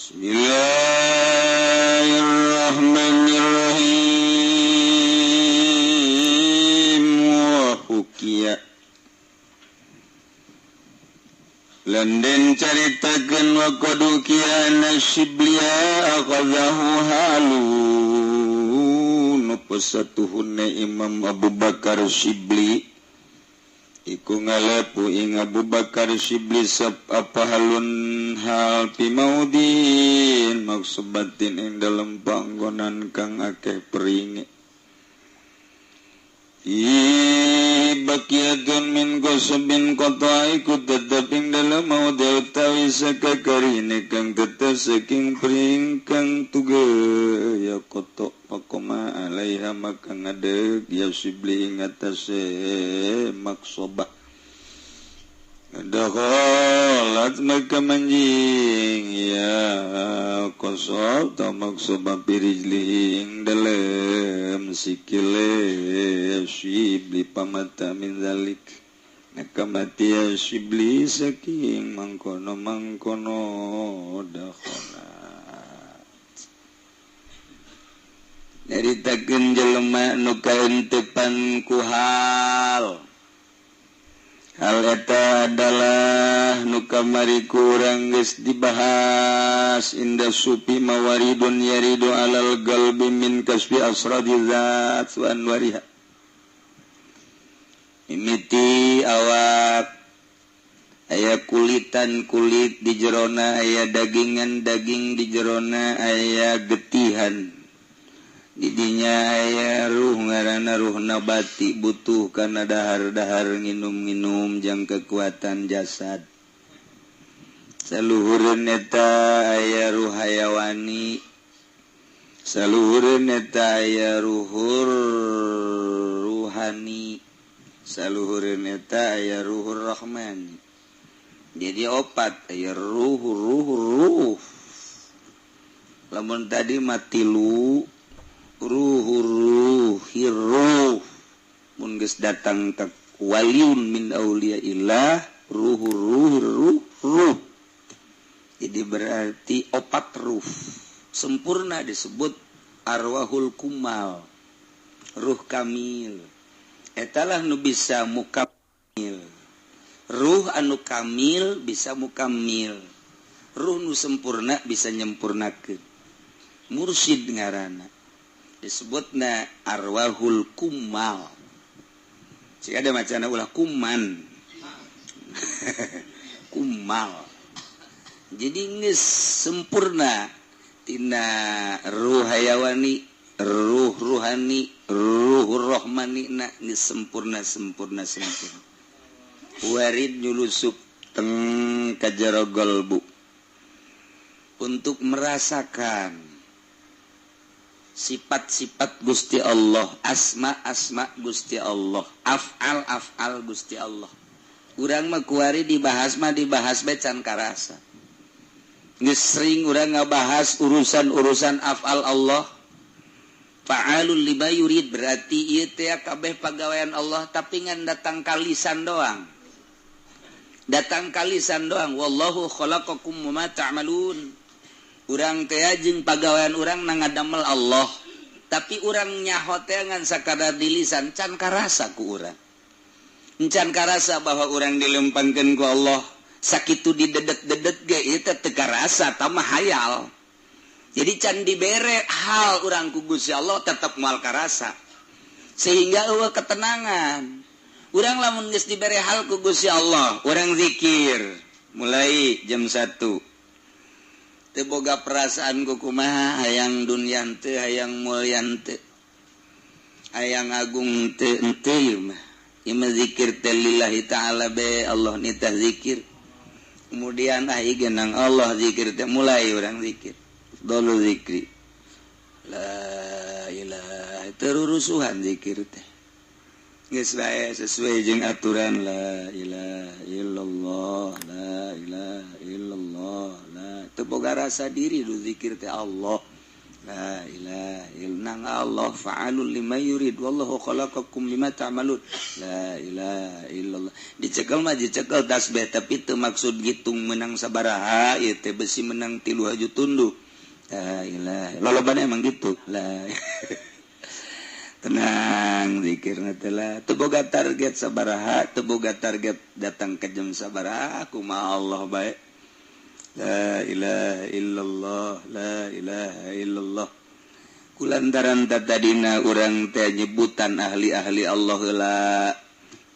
Bismillahirrahmanirrahim. Wa hukiya Landen caritakeun wa qadukiya nasiblia akhadhahu halun pesatuhunna Imam Abu Bakar Syibli iku ngalepu ing Abu Bakar Syibli sab apa halun hal pimaudin maksubatin ing dalem panggonan kang akeh peringe Ibakiyatun min qasabin qata iku tetep ing dalem maudhi utawi sakakarine kang tetep saking pring kang tuge ya kotok pakoma alaiha maka ngadeg ya Syibli ing atase maksobah dakhalat maka manjing ya qasab ta maksobah birijlihi ing dalem sikile Syibli pamata min zalik maka mati ya Syibli saking mangkono-mangkono dakhalat nyaritakeun jelema nu kaentepan ku hal hal eta adalah nu kamari kurang geus dibahas inda sufi mawaridun yaridu alal qalbi min kasbi asradi zat wa anwariha mimiti awak aya kulitan kulit di jerona aya dagingan daging di jerona aya getihan didinya aya ruh ngaranna ruh nabati butuh kana dahar-dahar nginum-nginum jang kekuatan jasad saluhureun eta aya ruh hayawani saluhureun eta aya ruhur ruhani saluhureun eta aya ruhur rahmani jadi opat aya ruh ruh ruh lamun tadi matilu ruhu ruhir ruh mun geus datang ka waliun min auliyaillah ruhu ruhir ruh ruh jadi berarti opat ruh sempurna disebut arwahul kumal ruh kamil etalah nu bisa mukamil ruh anu kamil bisa mukamil ruh nu sempurna bisa nyempurnakeun mursyid ngaranna disebutna arwahul kumal jika ada macana ulah kuman kumal jadi geus sempurna tina ruh hayawani ruh ruhani ruh rohmani na geus sempurna sempurna sempurna warid nyulusup teng ka jero golbu untuk merasakan sifat-sifat Gusti Allah, asma-asma Gusti Allah, af'al-af'al Gusti Allah. Urang mah kuari dibahas mah dibahas bae can karasa. Geus sering urang ngabahas urusan-urusan af'al Allah. Fa'alul lima yurid berarti ieu teh kabeh pagawean Allah tapi ngan datang kalisan doang. Datang kalisan doang. Wallahu khalaqakum wa ma ta'malun. Urang teh jeung pagawean urang na ngadamel Allah tapi urang nyaho teh ngan sakadar di lisan can karasa ku urang can karasa bahwa urang dilempangkeun ku Allah sakitu didedet-dedet ge ieu teh teu karasa tah hayal jadi can dibere hal urang ku Gusti Allah tetep moal karasa sehingga eueuh ketenangan urang lamun geus dibere hal ku Gusti Allah urang zikir mulai jam 1 teu boga perasaan ku kumaha hayang dunya teu hayang mulya teu hayang agung teu henteu ieu mah ieu mah zikir teh lillahi ta'ala be Allah nitah zikir kemudian ah ieu genang Allah zikir teh mulai urang zikir dolu zikri la ilaha terurusuhan zikir teh geus bae sesuai jeung aturan la ilaha illallah la ilaha illallah la teu boga rasa diri du zikir teh Allah La ilaha illallah Allah fa'alul lima yurid wallahu khalaqakum lima ta'malun. La ilaha illallah. Dicekel mah dicekel tasbih tapi teu maksud ngitung menang sabaraha ieu teh besi menang 3 haju tunduh. La ilaha lolobana emang gitu. La tenang zikirna teh lah teu boga target sabaraha, teu boga target datang ke jam sabaraha kumaha Allah bae. La ilaha illallah, la ilaha illallah. Kulantaran tadina urang teh nyebutan ahli-ahli Allah heula,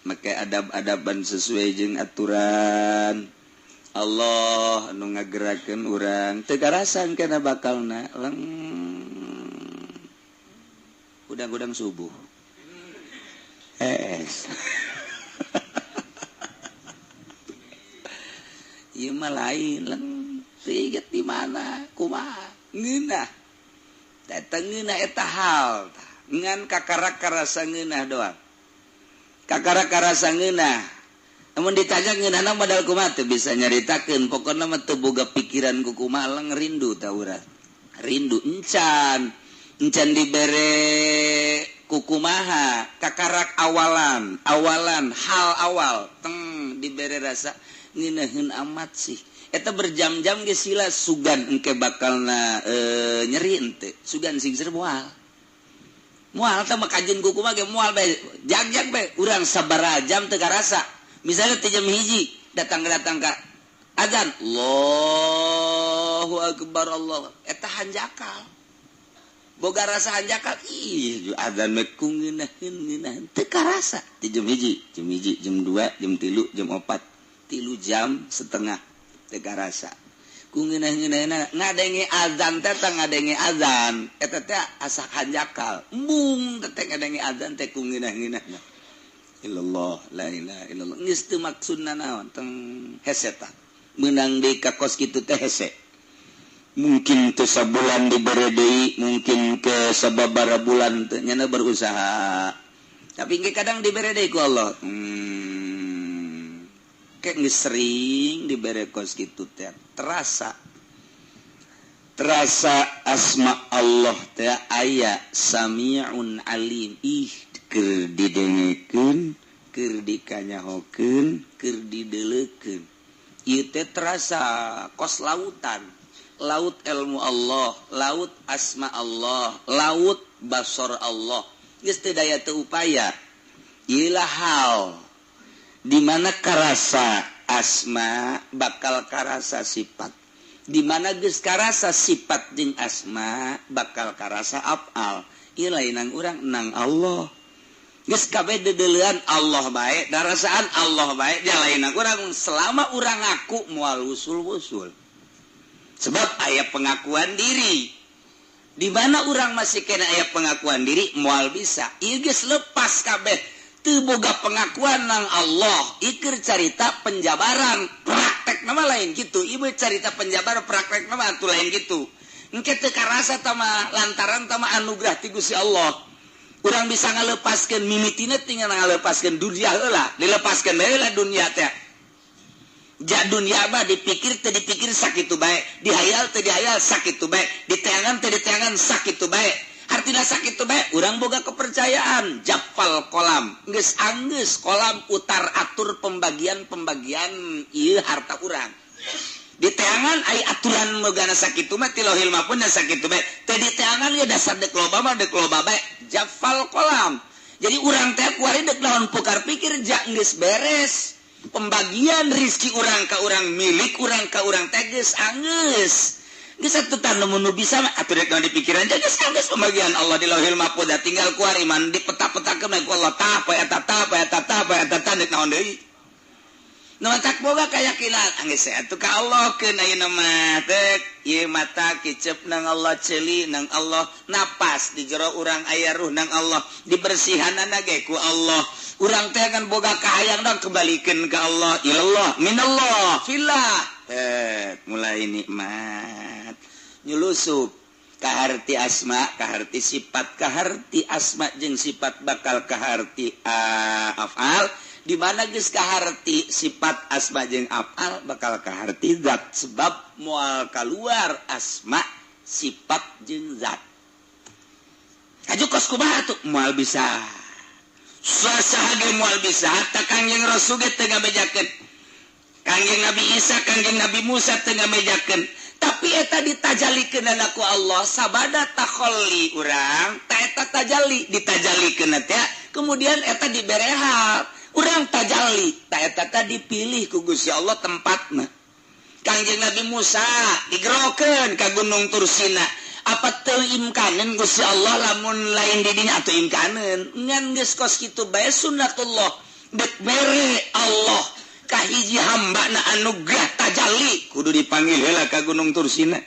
make adab-adaban sesuai jeung aturan Allah anu ngagerakeun urang teu karasan kana bakalna leng udang-udang subuh. Es. Ieu mah lain leng tiget di mana kumaha ngeunah eta ngeunah eta hal ngan kakara karasa ngeunah doang kakara karasa ngeunah namun ditanya ngeunahna modal kumaha teu bisa nyaritakeun pokona mah teu boga pikiran ku kumaha leng rindu ta urang rindu encan encan dibere ku kumaha kakarak awalan awalan hal awal teng dibere rasa ngeunaheun amat sih eta berjam-jam ge sila sugan engke bakalna nyeri ente sugan sing moal moal teh mah kajeun ku kumaha ge moal bae jag-jag bae urang sabaraha jam teu karasa misalnya teh jam 1 datang-datang ka azan Allahu akbar Allah eta hanjakal boga rasa hanjakal ih azan mah ku ngeunaheun ngeunaheun teu karasa teh jam 1 jam 1 jam 2 jam 3 jam 4 3 jam setengah teu karasa ku ngeunah-ngeunahna ngadenge azan teh teh ngadenge azan eta teh asa hanjakal embung teh ngadenge azan teh ku ngeunah-ngeunahna illallah la ilaha illallah geus teu maksudna naon teng hese tah meunang deui ka kos kitu teh hese mungkin teu sabulan dibere deui mungkin ke sababaraha bulan teh nyana berusaha tapi engke kadang dibere deui ku Allah. Kayak sering dibere kos gitu teh terasa terasa asma Allah teh aya samiun alim ih keur didengekeun keur dikanyahokeun keur dideleukeun ieu teh terasa kos lautan laut ilmu Allah laut asma Allah laut basor Allah geus teu daya teu upaya ieu lah hal di mana karasa asma bakal karasa sifat, di mana geus karasa sifat jeung asma bakal karasa afal. Ieu lain nang urang nang Allah. Geus kabeh deudeulean Allah bae, darasaan Allah bae, dia lain nang urang selama urang ngaku moal wusul-wusul. Sebab aya pengakuan diri. Di mana urang masih kena aya pengakuan diri moal bisa. Ieu geus lepas kabeh. Teu boga pengakuan nang Allah, iker carita penjabaran praktek nama lain gitu. Ibu carita penjabaran praktek nama atuh lain gitu. Engke teu karasa tama lantaran tama anugerah ti Gusti Allah. Urang bisa ngalepaskeun mimitina tinggal ngalepaskeun dunia heula, dilepaskeun bae lah dunia teh. Ja dunia mah dipikir teu dipikir sakitu bae, dihayal teu dihayal sakitu bae, diteangan teu diteangan sakitu bae. Artinya sakit tuh bae urang boga kepercayaan japal kolam geus anggeus kolam utar atur pembagian-pembagian ieu harta urang diteangan ai aturan mogana sakitu mah ti lohil mah pun sakitu bae teu diteangan ge dasar deuk loba mah deuk loba bae japal kolam. Jadi urang teh kuari deuk naon pukar pikir ja geus beres pembagian rizki urang ka urang milik urang ka urang teh geus anggeus. Geus atuh tah nu bisa mah atuh rek naon dipikiran geus anggeus pembagian Allah di Lauhil Mahfuz tinggal kuari man dipeta-petakeun ku Allah tah poe eta tah poe eta tah poe eta tah deuk naon deui. Nu matak boga kayakinan anggeus atuh ka Allah keun ayeuna mah teh ieu mata kicep nang Allah ceuli nang Allah napas di jero urang aya ruh nang Allah dibersihanana ge ku Allah. Urang teh kan boga kahayang dong kembalikeun ka Allah ilallah minallah fillah. Mulai nikmat nyelusup kaharti asma kaharti sifat kaharti asma jeung sifat bakal kaharti afal di mana geus kaharti sifat asma jeung afal bakal kaharti zat sebab moal kaluar asma Sifat jeung zat. Kaju kos kumaha atuh moal bisa. Saha ge moal bisa hatta Kangjeng Rasul ge teu ngabejakeun. Kangjeng Nabi Isa, Kangjeng Nabi Musa teu ngabejakeun. Tapi eta ditajalikeun ku Allah sabada takholli urang, ta eta tajalli ditajalikeun teh, kemudian eta diberehal. Urang tajalli, ta eta teh dipilih ku Gusti Allah tempatna. Kangjeng Nabi Musa digerokeun ka Gunung Tursina. Apa teu imkaneun Gusti Allah lamun lain di dinya atuh imkaneun. Ngan geus kos kitu bae sunnatullah. Dek mere Allah kahiji hamba na anugerah tajalli kudu dipanggil heula ka Gunung Tursina.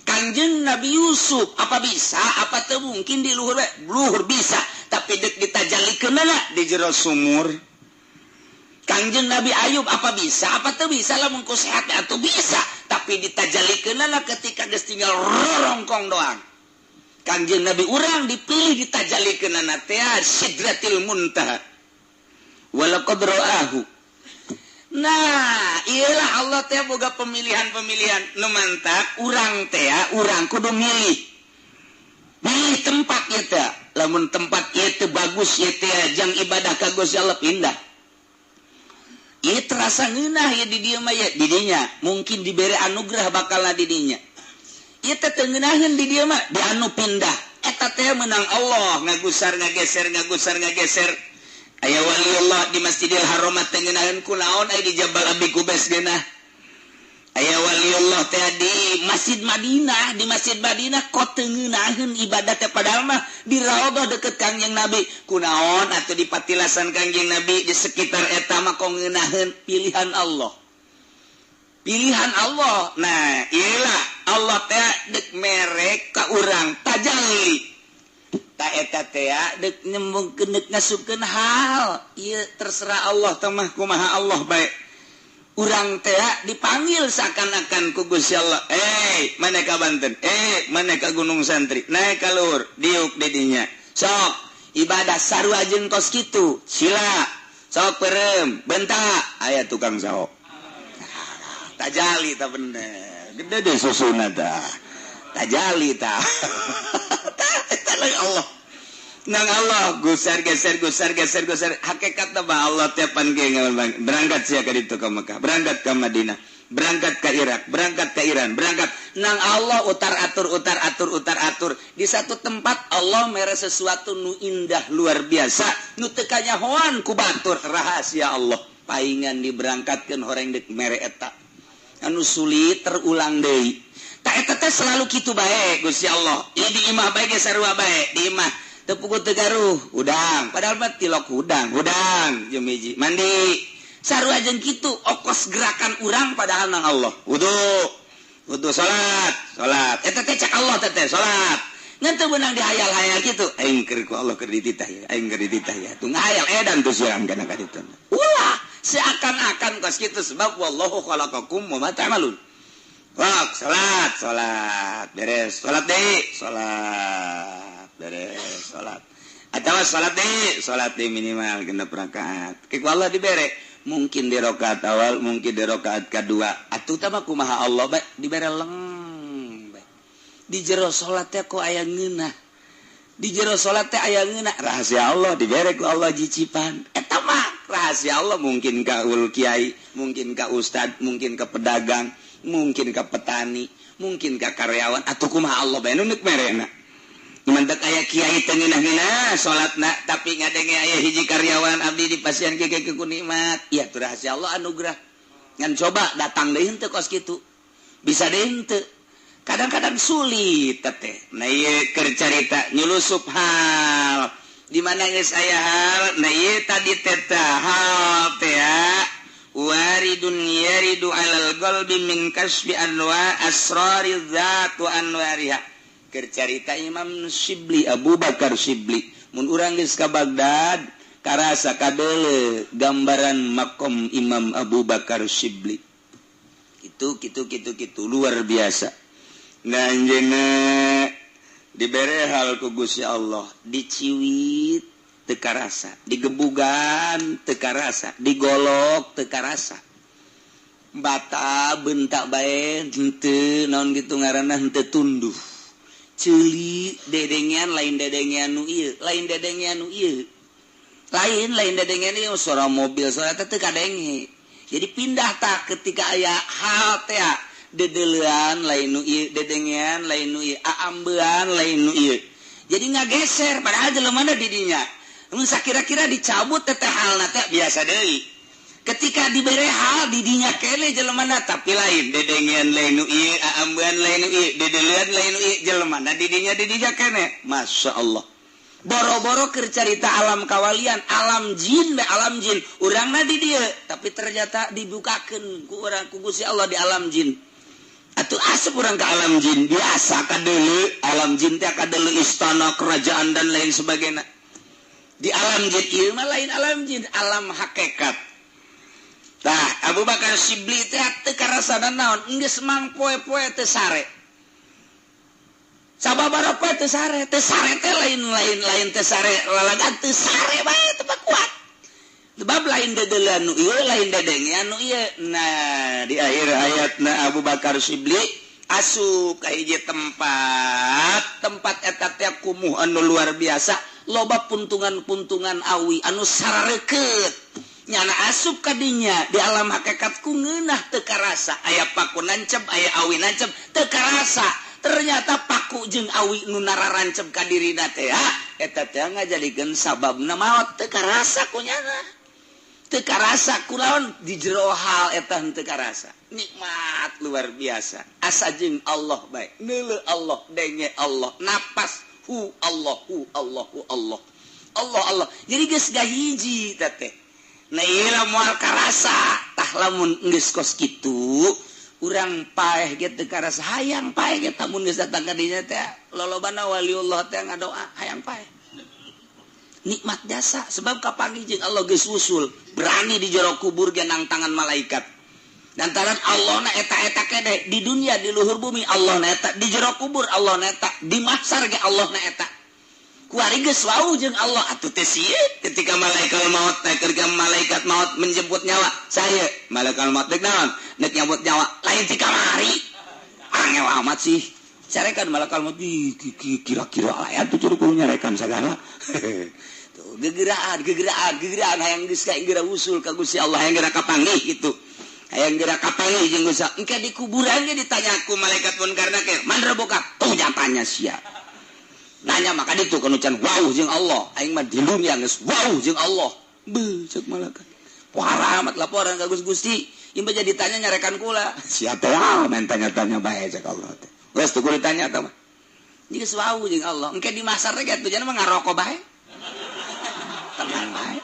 Kangjeng Nabi Yusuf apa bisa apa teu mungkin di luhur bae? Luhur bisa, tapi dek ditajalikeunna di jero sumur. Kangjeng Nabi Ayub apa bisa apa teu bisa lamun ku sehat atuh bisa, tapi ditajalikeunna ketika geus tinggal rorongkong doang. Kangjeng Nabi urang dipilih ditajalikeunna teh Sidratil Muntaha. Walaqad ra'ahu. Nah, iyalah Allah teh boga pemilihan-pemilihan nu mantak urang teh urang kudu milih. Milih tempat ieu teh. Lamun tempat ieu teh bagus ieu teh jang ibadah ka Gusti Allah pindah. Ieu terasa ngeunah ieu di dieu mah ye di dinya, mungkin dibere anugerah bakalna di dinya. Ieu teh teu ngeunaheun di dieu mah di anu pindah. Eta teh meunang Allah ngagusar ngageser ngagusar ngageser. Aya waliullah di Masjidil Haram teh ngeunaheun kunaon aya di Jabal Abi Qubais geunah. Aya waliullah teh di Masjid Madinah, di Masjid Madinah kok teu ngeunaheun ibadah teh padahal mah di raudhah deket Kangjeng Nabi. Kunaon atuh di patilasan Kangjeng Nabi di sekitar eta mah kok ngeunaheun pilihan Allah. Pilihan Allah. Nah, iyalah Allah teh dek merek ka urang tajalli. Ta eta teh dek nyembungkeun dek ngasupkeun hal ieu terserah Allah teh mah kumaha Allah bae. Urang teh dipanggil seakan-akan ku Gusti Allah. Mana ka Banten? Mana ka Gunung Santri? Naik ka luhur, diuk di dinya. Sok ibadah sarua jeung kos kitu. Sila. Sok peureum, bentak aya tukang saok. Tajali ta bener. Gede deh susuna tah. Tajali tah. Allah. Nang Allah gusar geser gusar geser gusar hakikat mah Allah tiapan ge berangkat sia ka ditu ka Mekah, berangkat ka Madinah, berangkat ka Irak, berangkat ka Iran, berangkat nang Allah utar atur utar atur utar atur di satu tempat Allah mere sesuatu nu indah luar biasa nu teu kanyahoan ku batur rahasia Allah paingan diberangkatkeun horeng deuk mere eta anu sulit terulang deui. Ta eta teh selalu kitu bae Gusti Allah. Ieu di imah bae ge sarua bae di imah teu puguh teu garuh hudang padahal mah tilok hudang hudang jeung hiji mandi sarua jeung kitu okos gerakan urang padahal nang Allah wudu wudu salat salat eta teh cek Allah teh teh salat ngan teu beunang dihayal-hayal kitu aing keur ku Allah keur dititah ya aing keur dititah ya tuh ngahayal edan tuh siang kana ka ditu ulah seakan-akan kos kitu sebab wallahu khalaqakum wa ma ta'malun. Wak salat salat beres salat deui salat beres salat atawa salat deui minimal 6 rakaat ku Allah dibere mungkin di rakaat awal mungkin di rakaat kadua atuh tah mah kumaha Allah bae dibere leng bae di jero salat teh ku aya ngeunah di jero salat teh aya ngeunah rahasia Allah dibere ku Allah jicipan eta mah rahasia Allah mungkin ka ul kiai mungkin ka ustad mungkin ka pedagang mungkin ka petani mungkin ka karyawan atuh kumaha Allah bae nu neuk merena. Mantak aya kiai teu ngeunah-ngeunah salatna tapi ngadenge aya hiji karyawan abdi di pasien kieu ku nikmat. Ieu tuh rahasia Allah anugerah. Ngan coba datang deui henteu kos kitu. Bisa deui henteu. Kadang-kadang sulit teh. Nah ieu keur carita nyulusup hal. Di mana geus aya hal? Nah ieu tadi teh hal teh waridun yaridu alal qalbi min kasbi anwa asrari dzat wa anwariha. Keur carita Imam Syibli Abu Bakar Syibli mun urang geus ka Baghdad karasa kadeule gambaran makom Imam Abu Bakar Syibli kitu kitu kitu kitu luar biasa. Nah anjeunna dibere hal ku Gusti Allah diciwit teu karasa, digebugan teu karasa, digolok teu karasa. Bata bentak bae henteu naon kitu ngaranna henteu tunduh. Ceuli dedengean lain dedengean nu ieu, lain dedengean nu ieu. Lain lain dedengean ieu suara mobil suara teh teu kadenge. Jadi pindah tak ketika aya hal teh dedelean lain nu ieu, dedengean lain nu ieu, aambean lain nu ieu. Jadi ngageser padahal jelema di dinya. Mun sakira-kira dicabut teh halna teh biasa deui. Ketika dibere hal didinya kene jelema tapi lain dedengean lain nu ieu, aambean lain nu ieu, dedelean lain nu ieu, jelema didinya didinya kene. Masya Allah. Boro-boro keur carita alam kawalian, alam jin be alam jin, urangna di dieu, tapi ternyata dibukakeun ku urang ku Gusti Allah di alam jin. Atuh asup urang ke alam jin, biasa kadeuleu alam jin teh kadeuleu istana, kerajaan dan lain sebagainya. Di alam jin ieu mah lain alam jin, alam hakikat. Tah Abu Bakar Syibli teh teu karasana naon, geus mangpoe-poe teu sare. Sababaraha poe teu sare, teu sare teh lain lain lain teu sare lalagan teu sare bae teu kuat. Sebab lain dedelean nu ieu, lain dedengean nu ieu. Nah, di akhir hayatna Abu Bakar Syibli asup ka hiji tempat, tempat eta teh kumuh anu luar biasa, loba puntungan-puntungan awi anu sarareukeut. Nyana asup kadinya di alam hakikat ku ngeunah teu karasa, aya paku nancep, aya awi nancep teu karasa. Ternyata paku jeung awi nu nararancep ka dirina teh eta teh ngajadikeun sababna maot teu karasa ku nyana. Teu karasa kulaon di jero hal eta henteu karasa. Nikmat luar biasa. Asa jeung Allah bae. Neuleuh Allah, denge Allah, napas hu Allah, hu Allah, hu Allah. Allah Allah. Jadi geus gahiji teh teh. Nah ieu moal karasa tah lamun geus kos kitu urang paeh ge teu karasa hayang paeh ge tamun geus datang ka dinya teh lolobana waliullah teh ngadoa hayang paeh. Nikmat jasa sebab kapanggih jeung Allah geus usul berani di jero kubur ge nang tangan malaikat. Lantaran Allah na eta-eta kene di dunia di luhur bumi Allah na eta, di jero kubur Allah na eta, di mahsyar ge Allah na eta. Kuari geus wau jeung Allah atuh teh sieun ketika malaikat maut ketika malaikat maut menjemput nyawa saya malaikat maut deuk naon deuk nyambut nyawa lain ti kamari angel amat sih carekan malaikat maut kira-kira aya tuh curu kudu nyarekan sagala tuh gegeraan gegeraan gegeraan hayang geus ka geura usul ka Gusti Allah hayang geura kapanggih kitu hayang geura kapanggih jeung Gusti engke di kuburan ge ditanya ku malaikat munkar nakir man rabuka tuh tanya sia nanya maka ditu kanu can wau jeung Allah aing mah di dunia geus wau jeung Allah beuh ceuk malaikat parah amat laporan ka Gusti ieu mah jadi tanya nyarekan kula sia teh main tanya-tanya bae ceuk Allah teh geus teu kudu ditanya tah mah geus wau jeung Allah engke di masar teh kitu jana mah ngaroko bae tenang bae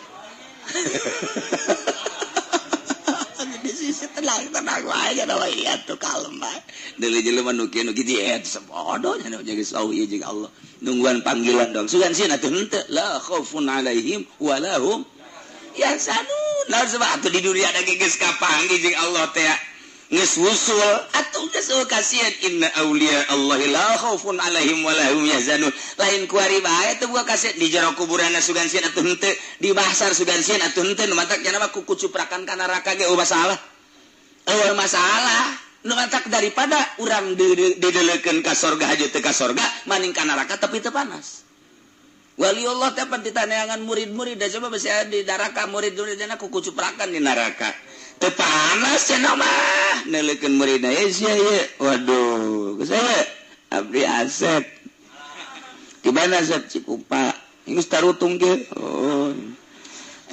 di sisi tenang tenang bae jana mah ieu tuh kalem bae deuleu jelema nu kieu nu kitu eta bodoh nya geus wau ieu jeung Allah nungguan panggilan dong sugan sieun atuh henteu la khaufun alaihim wa lahum yahzanun. Nah sebab atuh di dunia da geus kapanggih jeung Allah teh geus wusul atuh geus kasihan inna auliya Allah la khaufun alaihim wa lahum yahzanun. Lain kuari bae teu boga kasihan di jero kuburanna sugan sieun atuh henteu di mahsyar sugan sieun atuh henteu nu matak nya mah kuku cuprakan ka neraka ge eueuh masalah eueuh masalah. Nu matak daripada urang didelekeun ka sorga haja teu ka sorga maning ka neraka tapi teu panas. Waliullah teh pan ditaneangan murid-murid da coba besi di neraka murid-muridna kuku cuprakan di neraka. Teu panas cenah mah neuleukeun muridna ye sia ye. Waduh, geus aya abdi Asep. Di mana Asep Cikupa? Geus tarutung ge. Oh.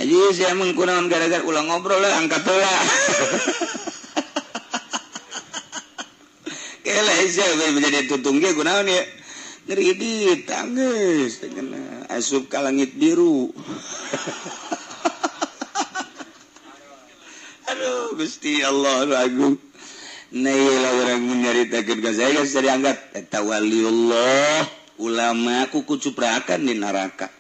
Aji sia mah kunaon gara-gara ulah ngobrol lah angkat heula. Kela sia menjadi tutung ge kunaon ya ngeridit tanggeus kena asup ka langit biru. Aduh Gusti Allah agung. Nah ieu lah urang nyaritakeun ka saya geus dianggap eta waliullah ulama kuku cuprakan di neraka.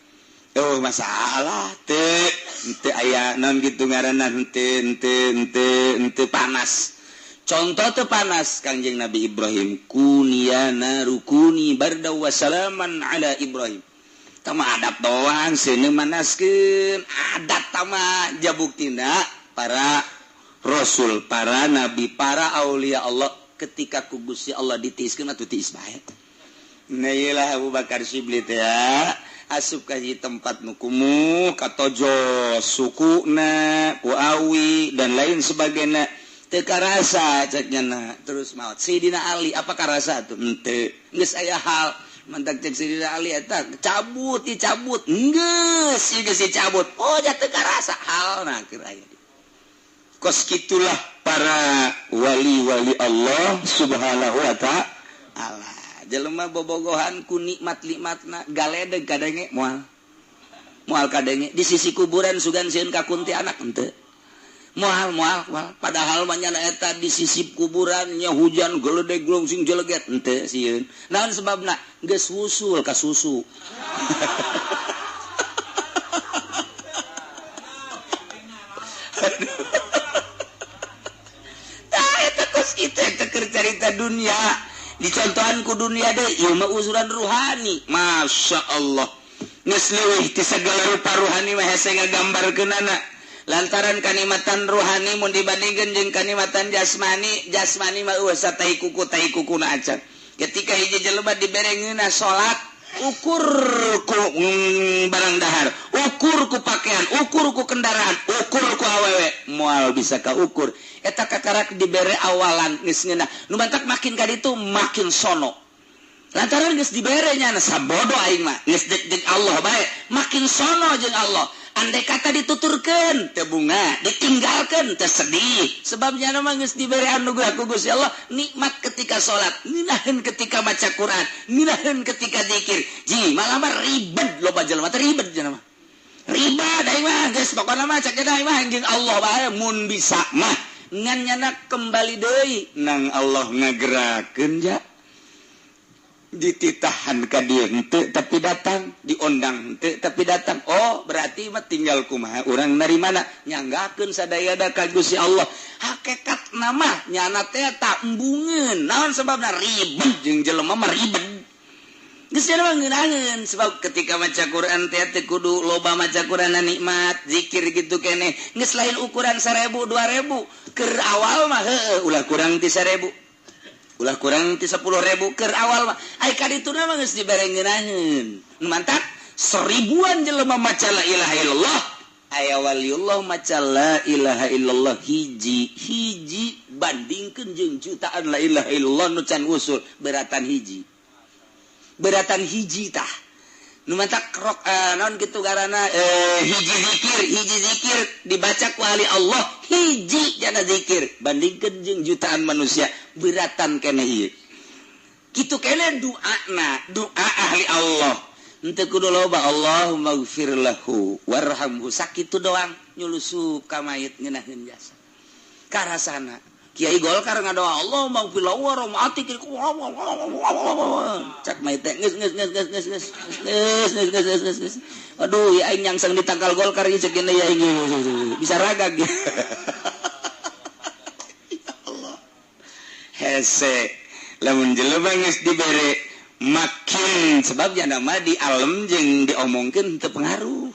Oh masalah teu teu aya naon kitu ngaranna henteu henteu henteu henteu panas. Contoh teu panas Kangjeng Nabi Ibrahim kunia narukuni barda wa salaman ala Ibrahim. Tama adab doang seuneu manaskeun adat tama jabuktina para Rasul, para nabi, para aulia Allah ketika ku Gusti Allah ditiiskeun atuh tiis bae. Nah iyalah Abu Bakar Shibli teh asup ka tempat nu kumuh katojo sukuna ku awi dan lain sebagainya teu karasa cek nya terus maot. Sayyidina Ali apa karasa tuh henteu geus aya hal mantak cek Sayyidina Ali eta cabut dicabut geus ieu geus dicabut oh ja teu karasa halna keur aya. Kos kitulah para wali-wali Allah subhanahu wa ta'ala. Jelema bobogohan ku nikmat-nikmatna galedeg kadenge moal. Moal kadenge di sisi kuburan sugan sieun ka kuntianak henteu. Moal moal moal padahal mah nyana eta di sisi kuburannya hujan geledeg glungsing jeleget henteu sieun. Naon sebabna? Geus wusul ka susu. Tah eta kos kitu eta keur carita dunia. Dicontohan ku dunia deh ieu mah uzuran ruhani. Masya Allah geus leuwih ti sagala rupa ruhani mah hese ngagambarkeunana. Lantaran kanikmatan ruhani mun dibandingkeun jeung kanikmatan jasmani, jasmani mah eueuh satai kuku tai kukuna acan. Ketika hiji jelema dibere ngeunah salat, ukur ku barang dahar, ukur ku pakaian, ukur ku kendaraan, ukur ku awewe, moal bisa kaukur. Eta kakarak dibere awalan geus ngeunah. Nu mantak makin ka ditu makin sono. Lantaran geus dibere nya sabodo aing mah, geus dek Allah bae, makin sono jeung Allah. Andai kata dituturkeun teu bunga, ditinggalkeun teu sedih. Sebabnya mah geus dibere anugerah ku Gusti Allah, nikmat ketika salat, ngeunaheun ketika maca Quran, ngeunaheun ketika zikir. Ji, malah mah ribet loba jelema teh ribet jelema. Ribet aing mah geus pokona mah cek aing mah jeung Allah bae mun bisa mah. Ngan nyana kembali deui nang Allah ngagerakeun ja. Dititahan ka dieu henteu tapi datang, diondang henteu tapi datang. Oh, berarti mah tinggal kumaha urang narimana nyanggakeun sadayana ka Gusti Allah. Hakekat nama nyana teh tak embungeun. Naon sebabna ribet jeung jelema mah ribet. Geus nya mah ngeunaheun sebab ketika maca Quran teh teu kudu loba maca Quran nikmat, zikir gitu keneh. Geus lain ukuran 1000 2000 keur awal mah heueuh ulah kurang ti 1000. Ulah kurang ti 10.000 keur awal mah. Ai ka dituna mah geus dibere ngeunaheun. Nu mantak seribuan jelema maca la ilaha illallah, aya waliullah maca la ilaha illallah hiji hiji bandingkeun jeung jutaan la ilaha illallah nu can usul beratan hiji. Beratan hiji tah. Nu mantak rok naon kitu garana hiji zikir dibaca ku ahli Allah hiji jana zikir bandingkeun jeung jutaan manusia beratan keneh ieu. Kitu keneh doana, doa ahli Allah. Henteu kudu loba Allahumma gfir lahu warhamhu sakitu doang nyulusup ka mayit ngeunaheun jasa. Karasana Kiai Golkar ngadoa Allahumma gfir lahu warhamhu atik cak mayit teh geus geus geus geus geus geus geus geus geus geus. Aduh ya aing nyangsang ditangkal Golkar ieu cek ya aing bisa ragag. Ya Allah. Hese lamun jelema geus dibere makin sebab jana mah di alam jeung diomongkeun teu pengaruh.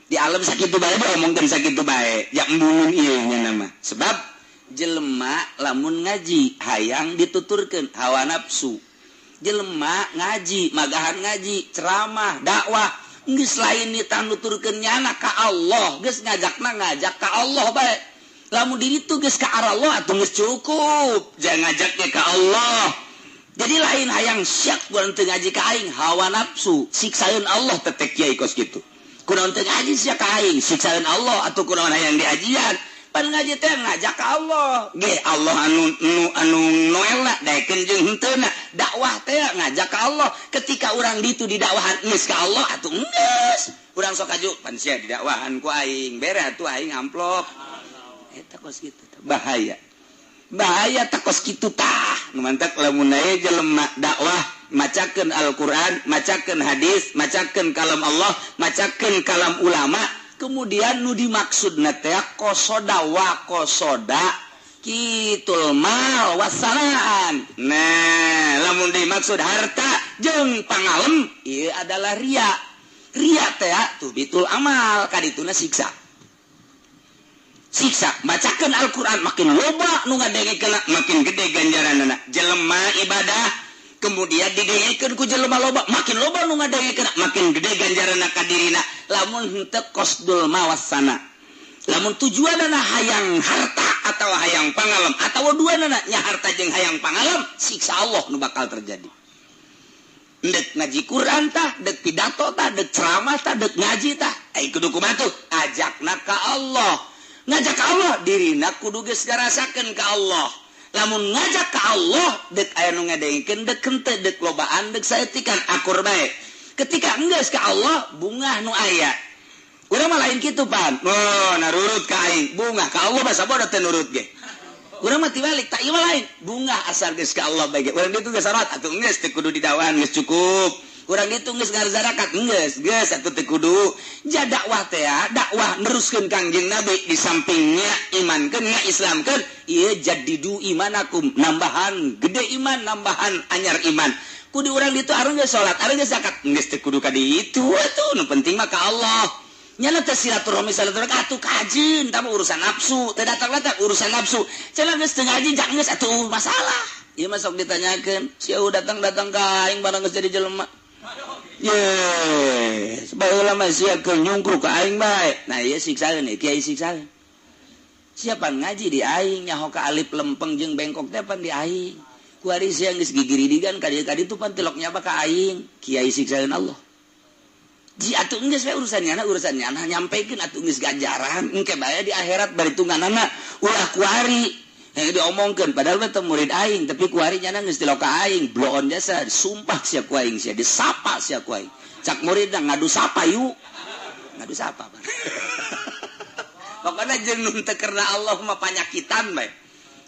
Di alam sakitu bae diomongkeun sakitu bae, ya embungeun ieu nya mah. Sebab jelema lamun ngaji hayang dituturkeun hawa nafsu. Jelema ngaji, magahan ngaji, ceramah, dakwah geus lain ditanuturkeun nyana ka Allah, geus ngajakna ngajak ka Allah bae. Lamun diri tu geus ka arah Allah atuh geus cukup, jangan ngajaknya ka Allah. Jadi lain hayang syak kunaon teu ngaji ka aing hawa nafsu, siksaeun Allah tetek kiai kos kitu. Kunaon teu ngaji sia ka aing, siksaeun Allah atuh kunaon hayang diajian. Pan ngaji teh ngajak ka Allah. Ge Allah anu anu noelna daekeun jeung henteuna. Dakwah teh ngajak ka Allah. Ketika urang ditu didakwahan geus ka Allah atuh geus. Urang sok aju pan sia didakwahan ku aing, bere atuh aing amplop. Eta kos kitu bahaya. Bahaya tah kos kitu tah. Nu mantak lamun aya jelema dakwah macakeun Al-Qur'an, macakeun hadis, macakeun kalam Allah, macakeun kalam ulama. Kemudian nu dimaksudna teh kosoda wa kosoda kitul mal wasanaan. Nah, lamun dimaksud harta jeung pangalem ieu adalah ria. Ria teh tuh bitul amal kadituna siksa. Siksa bacakeun Al-Qur'an makin loba nu ngadengekeun makin gede ganjaranna. Jelema ibadah kemudian didengekeun ku jelema loba makin loba nu ngadengekeun makin gede ganjaranna ka dirina. Lamun henteu qasdul mawassana. Lamun tujuanana hayang harta atau hayang pangalem atau duanana nya harta jeung hayang pangalem, siksa Allah nu bakal terjadi. Dek ngaji Quran tah, dek pidato tah, dek ceramah tah, dek ngaji tah. Ai kudu kumaha tuh? Ajakna ka Allah. Ngajak ka Allah dirina kudu geus ngarasakeun ka Allah. Lamun ngajak ka Allah dek aya nu ngadengkeun dek henteu dek lobaan dek saeutikan akur bae. Ketika enggeus ka Allah bungah nu aya. Urang mah lain kitu pan. Oh, narurut ka aing. Bungah ka Allah mah sabodo teu nurut ge. Urang mah tibalik, tak ieu mah lain. Bungah asal geus ka Allah bae ge. Urang ditu geus salat atuh geus teu kudu didawahan geus cukup. Urang ditu geus ngarzarakat geus, geus atuh teu kudu. Ja dakwah teh dakwah neruskeun Kangjeng Nabi di sampingnya imankeun nya Islamkeun, ieu jadidu imanakum, nambahan gede iman, nambahan anyar iman. Kudu urang ditu arung geus salat, arung geus zakat, geus teu kudu ka ditu atuh, nu penting mah ka Allah. Nyana teh silaturahmi silaturahmi atuh kajeun tah urusan nafsu teu datang-datang urusan nafsu cenah geus teu ngaji jak geus atuh masalah ieu mah sok ditanyakeun sia datang-datang ka aing barang geus jadi jelema yes baheula mah sia keur nyungkruk ka aing bae nah ieu siksaeun kiai siksaeun siapa ngaji di aing nyaho ka alif lempeng jeung bengkok teh pan di aing kuari sia geus gigiridigan ka dieu ka ditu pan tilok nyaba ka aing kiai siksaeun Allah. Ji atuh geus we urusannya na nyampekeun atuh geus ganjaran engke bae di akhirat baritunganana ulah kuari yang diomongkeun padahal mah teu murid aing tapi kuari nyana geus tilok ka aing bloon jasa sumpah sia ku aing sia disapa sia ku aing cak muridna ngadu sapa yuk ngadu sapa pokona jeung nu teu karena Allah mah panyakitan bae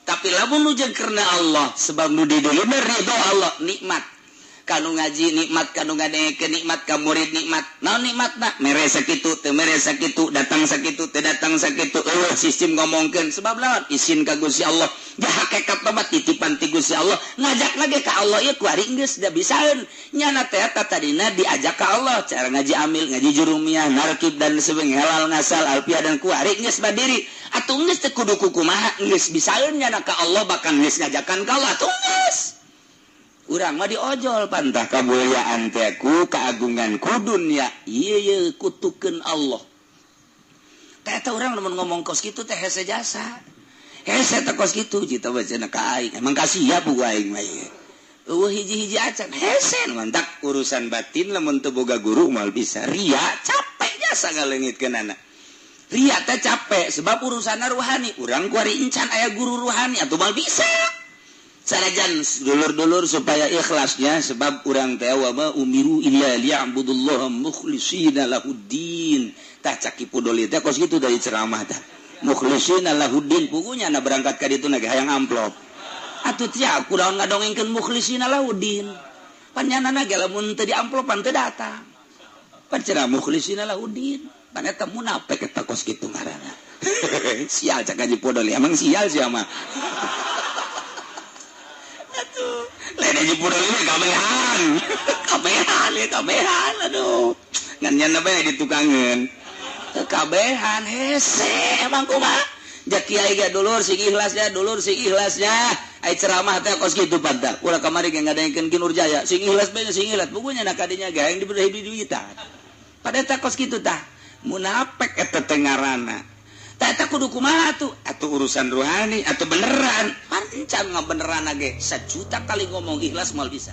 tapi lamun nu jeung karena Allah sebab nu di dieu ridho Allah nikmat kanu ngaji nikmat kanu ngadengekeun nikmat ka murid nikmat naon nikmatna mere sakitu teu mere sakitu datang sakitu teu datang sakitu eueuh sistem ngomongkeun sebab lawan isin ka Gusti Allah ja hakikat mah titipan ti Gusti Allah ngajak lagi ka Allah ieu kuari geus da bisaeun nyana teh tadina diajak ka Allah cara ngaji amil ngaji jurumiyah narkib dan sebagainya halal ngasal alfiah dan kuari geus badiri atuh geus teu kudu kumaha geus bisaeun nyana ka Allah bahkan geus ngajakan ka Allah atuh geus urang mah diojol pantah kamuliaan teh ku keagungan ku dunya ieu ye kutukeun Allah teh eta urang lamun ngomong kos kitu teh hese jasa hese teh kos kitu cita bae cenah ka aing emang kasiap ku aing mah ieu eueuh hiji-hiji acan hese mantak urusan batin lamun teu boga guru moal bisa ria capek jasa ngaleungitkeunana ria teh capek sebab urusanna ruhani urang kuari encan aya guru ruhani atuh moal bisa sanajan dulur-dulur supaya ikhlasnya sebab urang teh wa ma umiru illa liya'budullaha mukhlishina lahuddin tah cak Ki Pudoli teh kos kitu dari ceramah tah mukhlishina lahuddin pugunya na berangkat ka ditu na ge hayang amplop atuh tia kunaon ngadongengkeun mukhlishina lahuddin panyanana ge lamun teu diamplopan teu datang pan cenah mukhlishina lahuddin pan eta munafik eta kos kitu ngaranna sial cak Haji Pudoli emang sial sia mah atuh lain aja pudolnya kabehan kabehan ya kabehan aduh ngan nyana bae ditukangeun kabehan hese emang kumaha ja kiai ge dulur sing ikhlasnya dulur sing ikhlasnya ai ceramah teh kos kitu pantah ulah kamari ge ngadengkeun Ki Nurjaya sing ikhlas bae sing ikhlas pugunya na kadinya ge hayang diberi duitan pada eta kos kitu tah munafik eta teh ngaranna tah kudu kumaha tuh atuh urusan ruhani atau beneran pancan ngabeneran ge 1 juta kali ngomong ikhlas moal bisa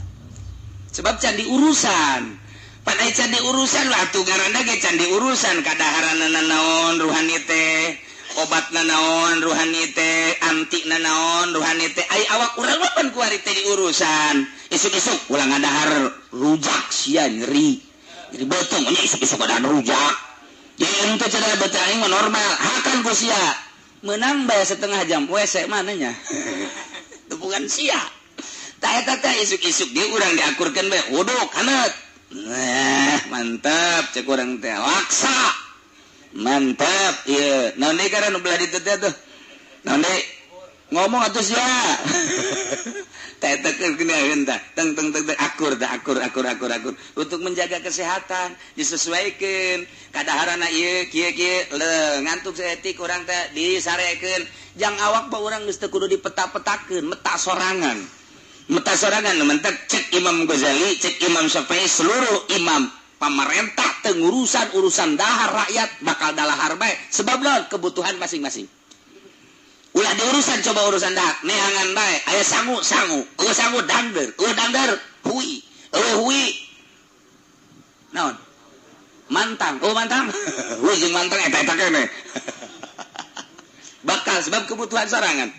sebab can diurusan pan aya can diurusan lah atuh ngaranna ge can diurusan kadaharanna naon ruhani teh obatna naon ruhani teh antina naon ruhani teh ai awak urang mah pan kuari teh diurusan isuk-isuk ulah ngadahar rujak sia nyeri nyeri beuteung nya isuk-isuk ngadahar rujak ente cara baca aing mah normal hakan ku sia menang bae setengah jam WC mananya bukan sia tah eta teh isuk-isuk ge urang diakurkeun bae wuduk haneut nah mantap cek urang teh laksa mantap ieu naon deui karena nu belah ditu teh tuh naon deui ngomong atuh sia Akur akur akur akur akur untuk menjaga kesehatan disesuaikan kadaharana ieu kieu kieu le ngantuk saeutik urang teh disarekeun jang awak mah urang geus teu kudu dipeta-petakeun meta sorangan nu mentek cek Imam Ghazali cek Imam Syafi'i seluruh imam pamarentah teu ngurusan urusan dahar rakyat bakal dalahar bae sebab lawan kebutuhan masing-masing. Ulah diurusan coba urusan dah neangan bae aya sangu sangu eueuh sangu dangder eueuh dangder hui eueuh hui naon mantang eueuh mantang hui jeung mantang eta eta keneh bakal sebab kebutuhan sorangan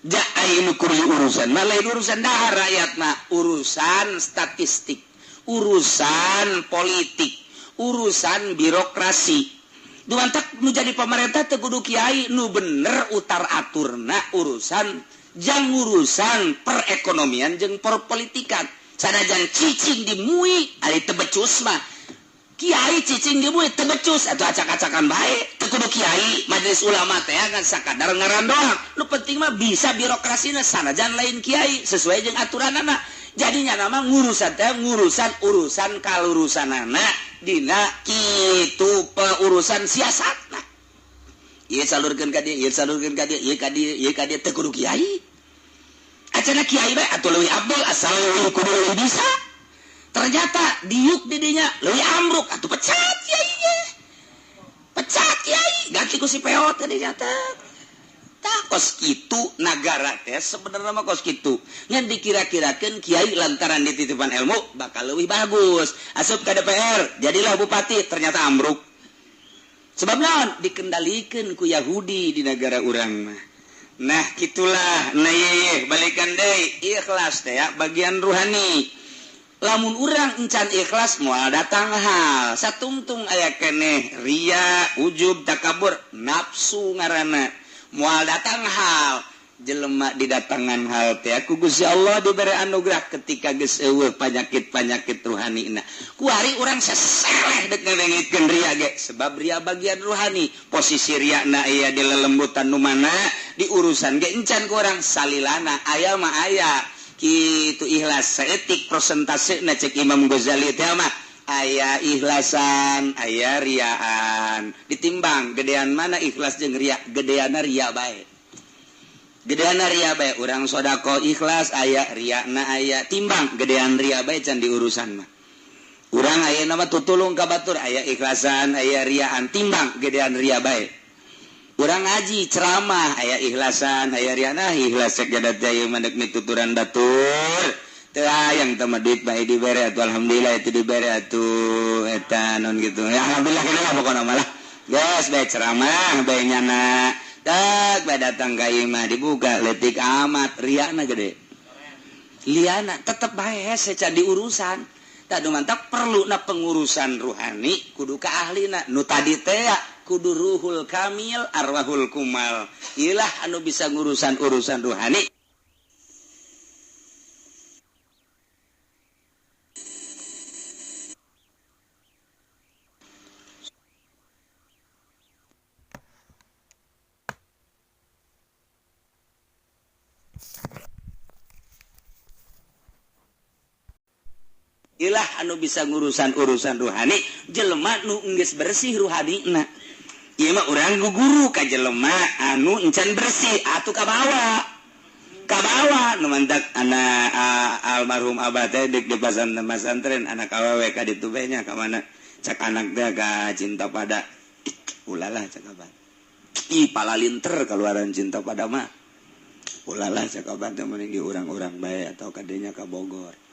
ja aya nu kudu urusan mah lain urusan dahar rakyat mah urusan statistik urusan politik urusan birokrasi. Dumantak nu jadi pemerintah teu kudu kiai nu bener utar aturna urusan jang urusan perekonomian jeung perpolitikan sanajan cicing di MUI ari teu becus mah kiai cicing di MUI teu becus atuh acak-acakan bae teu kudu kiai majelis ulama teh ngan sakadar ngaran doang nu penting mah bisa birokrasina sanajan lain kiai sesuai jeung aturanana jadinya nama ngurusan teh ngurusan urusan kalurusanana dina kitu urusan siasatna ieu salurkeun ka dieu ieu salurkeun ka dieu ieu ka dieu ieu ka dieu teu kudu kiai acana kiai bae atuh leuwih abdul asal leuwih kudu leuwih bisa ternyata diuk di dinya leuwih amruk atuh pecat kiai ge pecat kiai ganti ku si peot teh ternyata tah kos kitu nagara teh sebenarnya mah kos kitu ngan dikira-kirakeun kiai lantaran dititipan ilmu bakal leuwih bagus asup ka DPR jadilah bupati ternyata ambruk sebab naon dikendalikeun ku Yahudi di negara urang mah. Nah kitulah nah ye balikan deui ikhlas teh ya bagian ruhani lamun urang encan ikhlas moal datang hal satungtung aya keneh ria ujub takabur nafsu ngaranna moal datang hal jelema didatangan hal teh ku Gusti Allah dibere anugerah ketika geus eueuh panyakit-panyakit ruhanina kuari urang seseleh deuk ngalengitkeun ria ge sebab ria bagian ruhani posisi riana aya di lelembutan nu mana di urusan ge encan ku urang salilana aya mah aya kitu ikhlas saeutik prosentasena cek Imam Ghazali teh mah aya ikhlasan aya riaan ditimbang gedean mana ikhlas jeung ria gedeana ria bae gedeana ria bae urang sedekah ikhlas aya riana aya timbang gedean ria bae can diurusan mah urang ayeuna mah tutulung ka batur aya ikhlasan aya riaan timbang gedean ria bae urang ngaji ceramah aya ikhlasan aya riana ikhlas cek jadat jaya mandek mituturan batur yang teu duit bae dibere atuh alhamdulillah itu dibere atuh eta non gitu ya alhamdulillah kana lah pokona mah lah geus bae ceramah bae nyana tak bae datang ka imah dibuka leutik amat riana gede liana tetep bae hese can diurusan tak dumantak perluna pengurusan ruhani kudu ka ahlina nu tadi teh kudu ruhul kamil arwahul kumal ilah anu bisa ngurusan urusan ruhani. Ilah anu bisa ngurusan urusan ruhani jelema nu geus bersih ruhanina ieu mah urang guru ka jelema anu encan bersih atuh kabawa kabawa nu mantak anak almarhum abah teh deuk di pesantren anak awewe ka ditu bae nya ka mana cak anak teh ka cinta pada ulalah cak abah ih palalinter kaluaran cinta pada mah ulalah cak abah teh mending di urang-urang bae atau kadenya ka Bogor.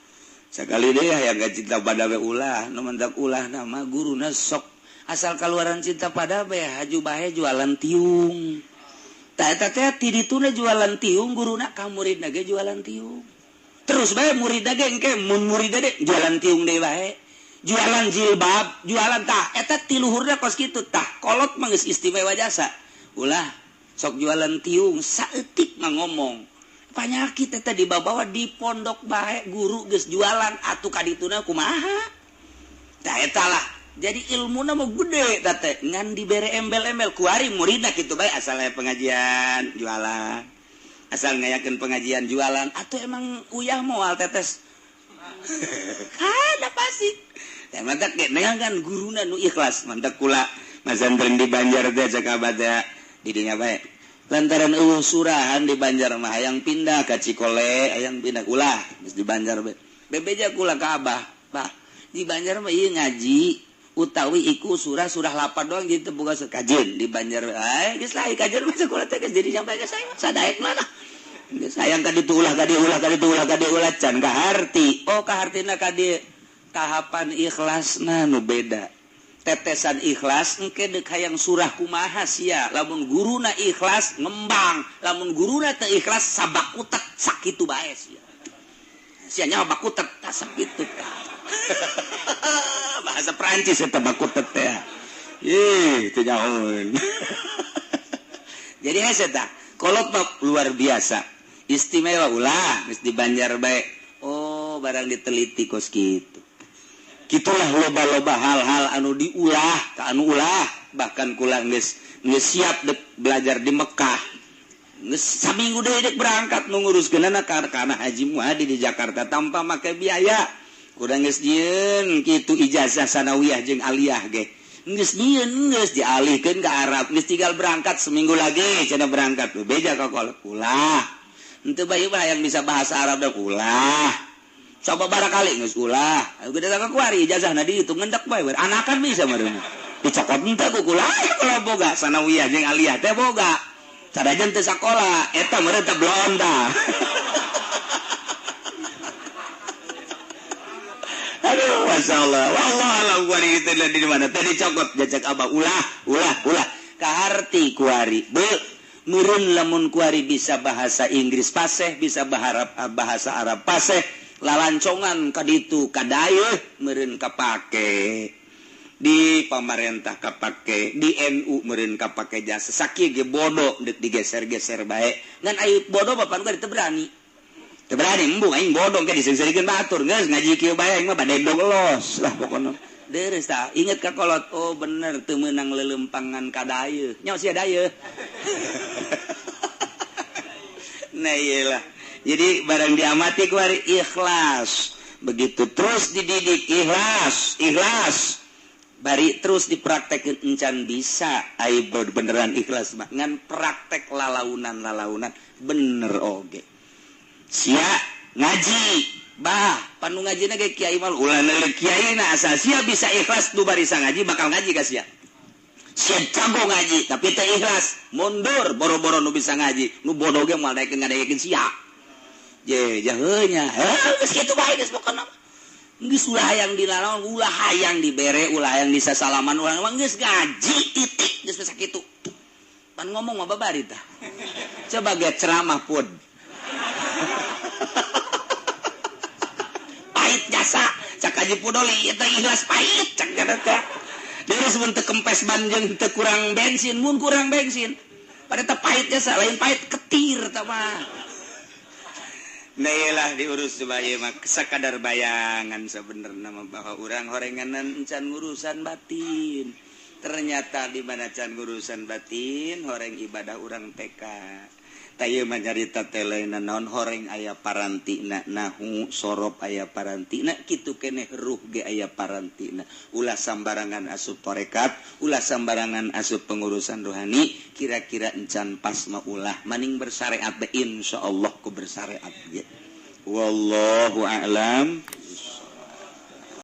Sekali deh yang gak cinta pada be ulah, nu mentak ulah nama guruna sok asal keluaran cinta pada be haju bae jualan tiung. Tah eta teh ti dituna jualan tiung guruna ka muridna ge jualan tiung. Terus bae muridna ge engke mun muridna ge jualan tiung deui bae. Jualan jilbab, jualan tah eta ti luhurna kos kitu tah kolot mah geus istimewa jasa. Ulah sok jualan tiung saeutik mah ngomong. Panyakit eta dibawa di pondok bae guru geus jualan atuh ka dituna kumaha tah eta lah jadi ilmuna mah gede tah teh ngan dibere embel-embel kuari muridna kitu bae asal aya pengajian jualan Asal ngayakeun pengajian jualan atuh emang uyah moal tetes. Kada pasti. Teh mantak ge neangan guruna nu ikhlas mantak kula masantren di Banjar teh cek abah teh di dinya bae. Lantaran eueuh surahan di Banjar mah hayang pindah ka Cikole, hayang pindah ulah geus di Banjar bae. Bebeja kula ka abah, bah di Banjar mah ieu ngaji utawi iku surah-surah lapar doang jadi teu boga kajen di Banjar. Ai geus lah kajen mah sakola teh geus jadi sampai ka saya sadaek mana. Geus hayang ka ditu ulah ka dieu ulah ka ditu ulah ka dieu ulah can kaharti. Oh kahartina ka dieu tahapan ikhlasna nu beda. Tetesan ikhlas engke deuk hayang surah kumaha sia lamun guruna ikhlas ngembang, lamun guruna teu ikhlas sabakutet sakitu bae sia. Sia nya bakutet tah sakitu tah. Bahasa Perancis eta bakutet teh. Ih, teu nyahoeun. Jadi hese tah, kolot luar biasa. Istimewa ulah geus di Banjar bae. Oh, barang diteliti kos kitu. Kitulah loba-loba hal-hal anu diulah ka anu ulah, bahkan kula geus siap dek belajar di Mekah. Geus saminggu deui dek berangkat nu nguruskeunana kana Haji Muhadi di Jakarta tanpa make biaya. Kurang geus nyieun kitu ijazah sanawiyah jeung aliyah ge. Geus nyieun geus dialihkeun ka Arab, geus tinggal berangkat seminggu lagi cenah berangkat. Beja ka kolot ulah. Henteu bae mah hayang bisa bahasa Arab da ulah. Coba barakali geus ulah. Gede ka kuari ijazahna dihitung ngendak bae anakan bisa meureun. Dicokot henteu ku kula kalau boga sanawiyah jeung aliyah teh boga. Sadajan teu sakola eta meureun teh blonda. Aduh, masya Allah. Wallah alam kuari itu di mana? Tadi cokot jajak abah ulah, ulah, ulah. Kaharti kuari. Be, murun lamun kuari bisa bahasa Inggris paseh, bisa bahasa Arab paseh. Lalancongan kaditu kadayeuh meureun kapake. Di pamarentah kapake, di NU meureun kapake jasa. Sakieu ge bodoh deuk digeser-geser bae. Ngan ayeuna bodoh bapan gua teu berani. Teu berani embung aing bodong ke diseungseurikeun batur geus ngaji kieu bae aing mah badendong los lah pokona. Deres tah inget ka kolot oh bener teu meunang leuleumpangan ka dayeuh. Nya sia dayeuh. Nah iyalah. Jadi barang diamati ku hari ikhlas. Begitu terus dididik ikhlas, ikhlas. Bari terus dipraktekeun encan bisa ai beneran ikhlas mah ngan praktek lalaunan-lalaunan bener oge. Sia ngaji bah panu ngajina ge kiai mah ulah neuleuh kiai na asa sia bisa ikhlas nu barisa ngaji bakal ngaji ka sia. Sia jago ngaji tapi teu ikhlas mundur boro-boro nu bisa ngaji nu bodoh ge moal daekeun ngadaekeun sia. Je jaheuh nya heuh geus kitu bae geus pokona geus ulah hayang dilalaon ulah hayang dibere ulah hayang disasalaman ulah geus ngaji titik geus sakitu. Pan ngomong mah babari tah. Coba ge ceramah pun. Pahit jasa cak Haji Pudoli itu ikhlas pahit cak jana teh. Terus mun teu kempes ban jeung teu kurang bensin, mun kurang bensin. Pada teh pahit jasa lain pahit ketir tah mah. Nah iyalah diurus coba ieu mah sakadar bayangan sabenerna mah bahwa urang horenganan encan ngurusan batin. Ternyata di mana can ngurusan batin horeng ibadah urang TK. Tah mah nyarita teh lain naon horeng aya parantina nahu sorop aya parantina kitu keneh ruh ge aya parantina. Ulah sambarangan asup tarekat, ulah sambarangan asup pengurusan rohani, kira-kira encan pas mah ulah maning bersyariat be insyaallah ku bersyariat ge. Wallahu a'lam.